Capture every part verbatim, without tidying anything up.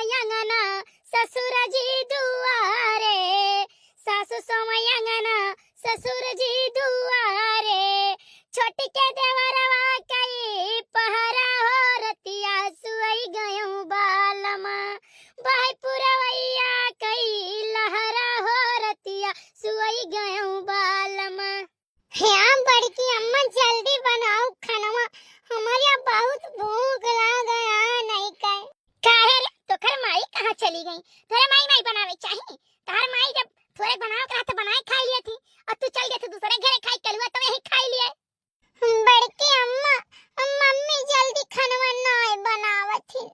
अंगना ससुर जी दुआरे, सासु सोमय अंगना ससुर जी दुआरे। छोटी के देवरवा कई पहरा हो रतिया, सुअई गयौ बालमा। बहै पुरवैया कई लहरा हो रतिया, सुअई गयौ बालमा। हाँ बड़की अम्मा, जल्दी बनाओ खानवा, हमारे यहाँ बहुत भूख लाग है, नहीं कहे। काहे रे, तोहर माई कहाँ चली गई? तोहरे माई, माई बनावे चाही। तोहर माई जब थोरे बनावे के रहा तो बनाए खाई लिए थी, और तू चल गए थे दूसरे घरे खाई कलुआ, तो यही खाई लिए। बड़की अम्मा, मम्मी जल्दी खानवा नहीं बनावत थी,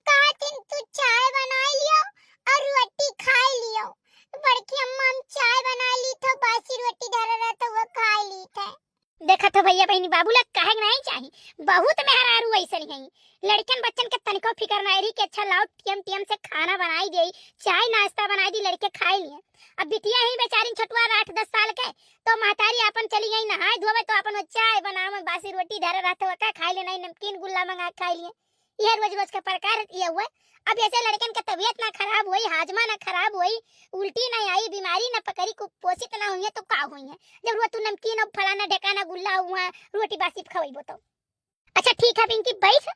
कहत थी तू चाय बनाई लियो और रोटी खाई लियो। बड़की अम्मा, हम चाय बनाई ली तो बासी रोटी धरे रहा तो वो खाई ली थे। देखत हो भैया बहिनी, बाबू लोग कहे के नहीं चाही, बहुत मेहरारू ऐसन हैं। लड़कन बच्चन के तनिको फिकर नहीं रही कि अच्छा लाओ टीएम टीएम से खाना बनाई दे, चाय नाश्ता बनाई दी, लड़के खाए लिए। अब बिटिया ही बेचारी छोटुआ आठ दस साल के, तो महतारी आपन चली गई नहाए धोवे, तो आपन वो चाय बनावे, बासी रोटी धरे रहते, वो का खाए ले नहीं, नमकीन गुल्ला मंगा के खाए लिए। यह रोज रोज का प्रकार ये हुआ। अब ऐसे लड़कन का तबीयत ना खराब होई, हाजमा ना खराब होई, उल्टी ना आई, बीमारी ना पकड़ी, कुपोषित ना हुई है, तो का हुई है? जब रोज तू नमकीन और फलाना ढेकाना गुल्ला हुआ रोटी बासी खवाइबो तो। अच्छा ठीक है पिंकी, बैठ,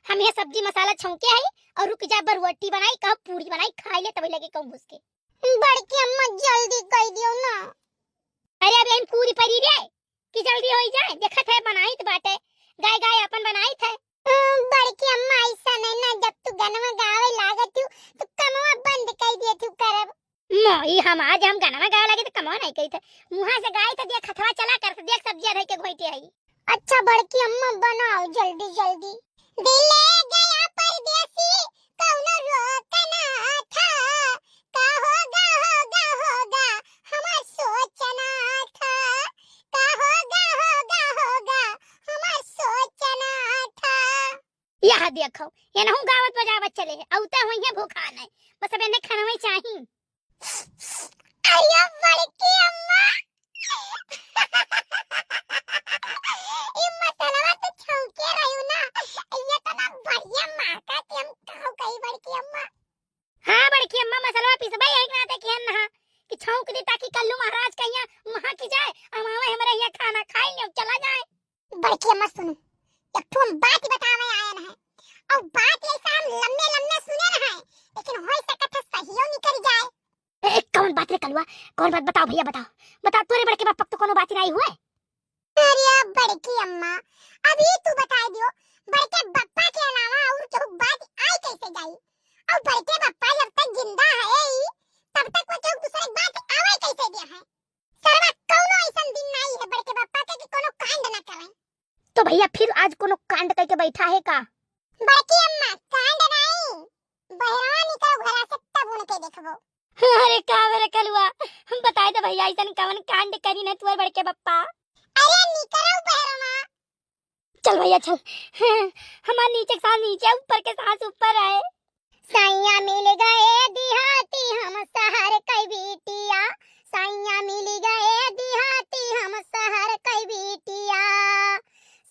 हम यह सब्जी मसाला छौंके है और रुक जा, बर रोटी बनाई, कहूँ पूरी बनाई, खाई ले, तभी लगे कहूँ घुस के। बड़की अम्मा जल्दी कह दियो ना। अरे अब यही पूरी परी रे, कि जल्दी होई जाए, देखत है बनाइत बाटे, गाय गाय अपन बनाइत है। अ, बड़की अम्मा ऐसा नहीं ना, जब तू गनवा गावे लागत हूँ तो कमवा बंद कर दिए तू करब। माई, हम आज हम गनवा गावे लगे तो कमवा नहीं करित है, मुँहा से गाय तो देख हथवा चला कर, तो देख सब्जिया धई के घोइटे है। अच्छा बड़की अम्मा बनाओ जल्दी जल्दी। दिल ले गया परदेसी, कौनो रोकना था, का होगा, होगा, होगा, हमार सोचना था, का होगा, होगा, होगा, हमार सोचना था। यह देखो, ये नहु गावत बजावत चले है, औते हुई है भूखा नहीं, बस अब इन्हें खाना चाही। अरे बड़की अम्मा, ई मसलवा तो छौके रही ना, ये तो ना बढ़िया मारका के हम कहू कही बड़की अम्मा। हाँ बड़की अम्मा, मसलवा पिसबे यही नाते किहन नहा कि छौंक दी, ताकि कल्लू महाराज कहिया वहाँ की जाए, हम आवे हमरे यहाँ खाना खाई और चला जाए। बड़की अम्मा सुनो, एक ठो हम बात बतावे आयन है, और बात ऐसा हम लम्बे लम्बे सुने रहे, लेकिन हो सकत है सहियो निकल जाए। ए, कौन बात रे कलुआ, कौन बात? बताओ भैया, बताओ, बताओ, तोरे बड़के बाप तो कोनो बात नहीं हुए। अरे बड़की अम्मा, अभी तू बताई दियो, बड़के बप्पा के अलावा और केहू बात आई कैसे जाई? और बड़के बप्पा जब तक जिंदा है ई, तब तक वो केहू दूसरे के बात आवे कैसे दे है? सरवा कौनो ऐसन दिन नहीं है बड़के बप्पा के कि कोनो कांड ना करे। तो भैया फिर आज कोनो कांड करके बैठा है का? बड़की अम्मा, कांड नहीं, बहरवा निकलो घरा से तब उनके देखबो। अरे का बे रे कलुआ, बताई दे भैया, ऐसन कवन कांड करी न तुअर बड़के बप्पा? अरे निकरो बहरवा। चल भैया चल, हमार नीचे के सांस नीचे, ऊपर के सांस ऊपर है। सैया मिल गए दिहाती हम शहर कै बिटिया, सैया मिल गए दिहाती हम शहर कै बिटिया,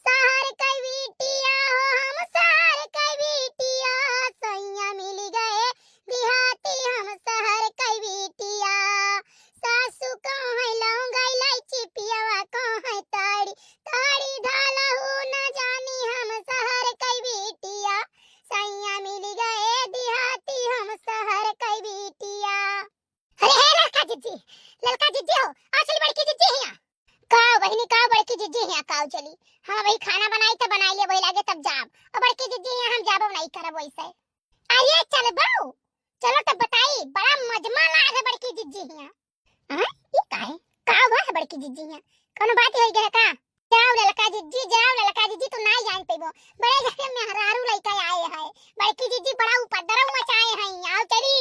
शहर कै बिटिया हो हम शहर कै बिटिया, सैया मिल गए दिहाती हम शहर कै बिटिया। सासू कहै लौंग इलायची, पियवा कहै ताड़ी, ताड़ी धालहू न जानी हम शहर कै बिटिया। सैया मिल गए दिहाती हम शहर कै बिटिया। अरे हे ललका जिज्जी, ललका जिज्जी हो, आओ चली बड़की जिज्जी हियाँ। का बहिनी, का बड़की जिज्जी हियाँ, का चली? हाँ भाई, खाना बनाई तो बनाई ले, वही लागे तब जाब। और बड़की जिज्जी हियाँ हम जाबो नहीं करब वैसे। अरे चलबो, चलो तब बताई, बड़ा मजमा लाग है बड़की जिज्जी हियाँ। हाँ, ये का है? का हुआ है बड़की जिज्जी हियाँ? कौनो बात होई गए का? जाओ ललका जिज्जी, जाओ ललका जिज्जी, तू नहीं जान पेबो। बड़े घर के मेहरारू लइका आए है। बड़की जिज्जी बड़ा उपद्रव मचाए हैं। आओ चली।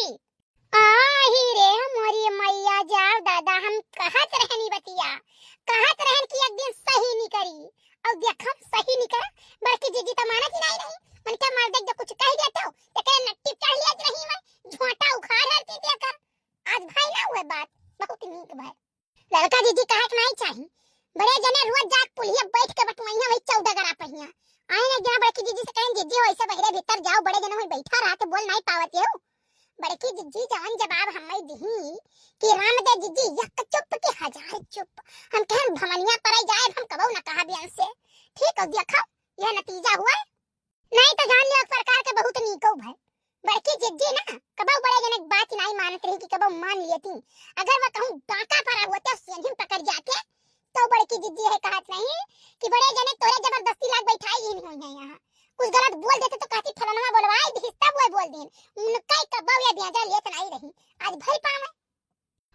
आही रे मोरी मैया, जाओ दादा, हम कहत रहनी बतिया, कहत रहन कि एक दिन सही निकरी, और देखम सही निकरा। बड़की जिज्जी तो मानत ही नहीं रही, उनके मर्दे जो कुछ कह देते हो, तेरे नट्टी चढ़ लिया रही मैं, झोंटा उखाड़ हर चीज देकर। आज भाई ना हुए बात, बहुत नीक भाई। ललका जिज्जी कहे के नहीं चाही, बड़े जने रोज जाके पुलिया बैठ के बटुआइया वही चौदह गरा पहिया। आए ना जहाँ बड़की जिज्जी से कहें जिज्जी वैसे बहिरे भीतर जाओ, बड़े जने हुई बैठा रहा के बोल नाई पावत हो। बड़की जिज्जी जवन जवाब हमें दिही कि राम दे जिज्जी एक चुप के हजार चुप। हम कहन भमनिया परे जाए, हम कबो न कहा बियान से। ठीक हो, देखो, यह नतीजा हुआ। नहीं तो जान लियो, एक प्रकार के बहुत नीको भय। बड़की जिज्जी ना कबो बड़े जने के बात नाई मानत रही कि कबो मान लेती। अगर वह कहूँ डाका परा होते, सेंधिम पकड़ जाके, तो बड़की जिज्जी है कहत नहीं कि बड़े जने तोरे जबरदस्ती लाग बैठाई ही नहीं हुई है यहाँ। कुछ गलत बोल देते तो कहती फलानवा बोलवाई दिहिस, तब वह बोल दीन। उनका ही कबो ये ब्याजा लेत नाई रही, आज भर पावे।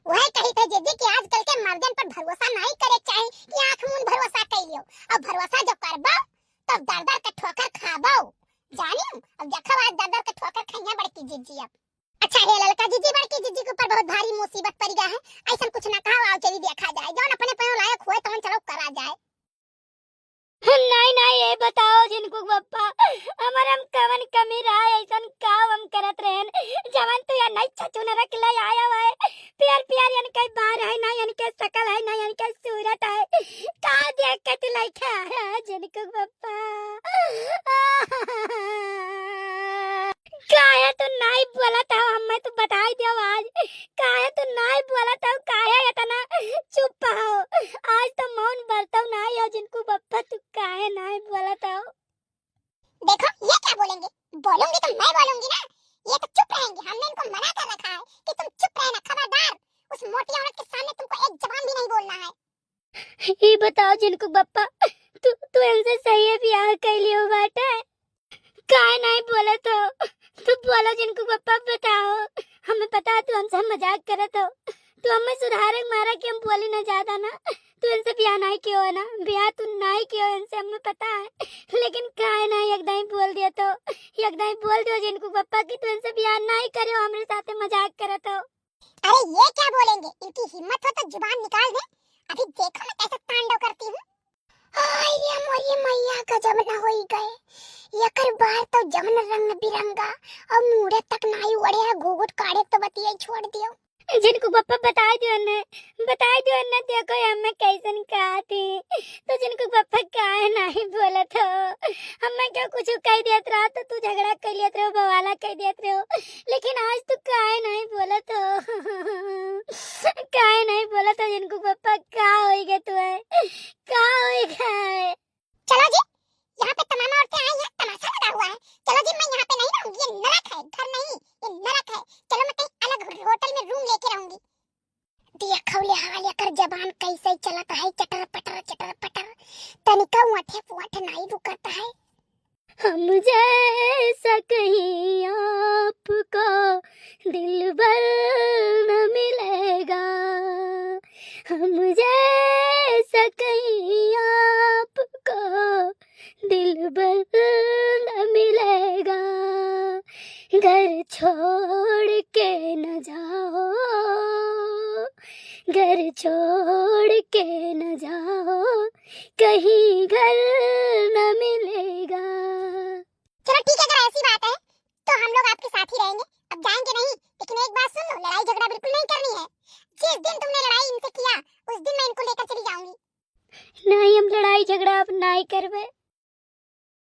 वह कही थे जिज्जी कि आजकल के मर्दन पर भरोसा नाई करे चाही कि आँख मूंद भरोसा कर लियो, और भरोसा जो करबो तो दर दर के ठोकर खाबो। जानियो, अब देखो आज दर दर के ठोकर खइया बड़की जिज्जी अब। अच्छा हे ललका जिज्जी, बड़की जिज्जी के ऊपर बहुत भारी मुसीबत पड़ गया है, ऐसा कुछ ना कहा, आओ चली देखा जाए, जौन अपने पयो लायक हुए तौन चलो करा जाए। नहीं, नहीं, ये बताओ जिनको बप्पा, हमर हम कवन कमी रहा, ऐसन का हम करत रहन, जवन तू या नहीं चचू नरक ले आया हुआ है, प्यार प्यार यन के बार है, ना यन के शकल है, ना यन के सूरत है, का देख के तू लइके आया जिनको बप्पा। काहे तू नाई बोलत हो? हमें तू बताई दियो आज, काहे तू नाई बोलत हो? काहे इतना चुप हो? आज तो मौन बरतौ नाई हो जिनको बप्पा, तू काहे नाई बोलत हो? देखो, ये क्या बोलेंगे? बोलूंगी तो मैं बोलूंगी ना, ये तो चुप रहेंगे। हमने इनको मना कर रखा है कि तुम चुप रहना, खबरदार, उस मोटी औरत के सामने तुमको एक जबान भी नहीं बोलना है। ई बताओ जिनको बप्पा, तू, तू इनसे सही है ब्याह कर लियो बाटे? काहे नहीं बोलत हो? तू बोलो जिनको बप्पा, बताओ। हमें पता है तू हमसे मजाक करत हो, तू हमें सुधारे के मारा कि हम बोली ना ज्यादा ना। तू इनसे ब्याह नहीं कियो है ना, ब्याह तू नहीं कियो इनसे, हमें पता है, लेकिन काहे नहीं एक दाई बोल दियो तो, एक दाई बोल दियो जिनको बप्पा कि तू इनसे ब्याह नहीं करे हो, हमरे साथे मजाक करत हो। अरे ये क्या बोलेंगे, इनकी हिम्मत हो तो जुबान निकाल दे, अभी देखो मैं कैसे तांडव करती हूँ। हाय रे मोरी मैया, गजब ना होई गए, एकर बार तो जवन रंग बिरंगा और मूड़े तक नाई ओढ़े है, घूघूट काढ़े तो बतिये छोड़ दियो। जिनको बप्पा बताई दियो ने, बताई दियो ने, देखो हमें कैसन कहा थी, तो जिनको बप्पा काहे नहीं बोलत हो, हमें क्यों कुछ कह देत रहा तो तू झगड़ा कर लेत रहो, बवाला कर देत रहो, लेकिन आज तू काहे नहीं बोलत हो? काहे नहीं बोलत हो जिनको बप्पा, का होई गए तू है, का होई गए? चलो जी, यहाँ पे तमाम औरतें आई हैं, तमाशा लगा हुआ है। चलो जी, मैं यहाँ पे नहीं रहूंगी, ये नरक है, घर नहीं, ये नरक है। चलो मैं कहीं अलग होटल में रूम लेके रहूंगी। देखो ले हाल एकर जबान कैसे चलत है, चटर पटर चटर पटर, तनिका वठे वठ नाई रुकत है। हम जैसा कहीं आपको दिलबर न मिलेगा, हम जैसा कहीं आपको दिलबर न मिलेगा। घर छोड़ के न जाओ, घर छोड़ के न जाओ, कहीं घर न मिलेगा। चलो ठीक है, अगर ऐसी बात है तो हम लोग आपके साथ ही रहेंगे। अब जाएंगे नहीं, लेकिन एक बात सुन लो, लड़ाई झगड़ा बिल्कुल नहीं करनी है। जिस दिन तुमने लड़ाई इनसे किया, उस दिन मैं इनको लेकर चली जाऊंगी। नहीं, हम लड़ाई झगड़ा अब नहीं करबे।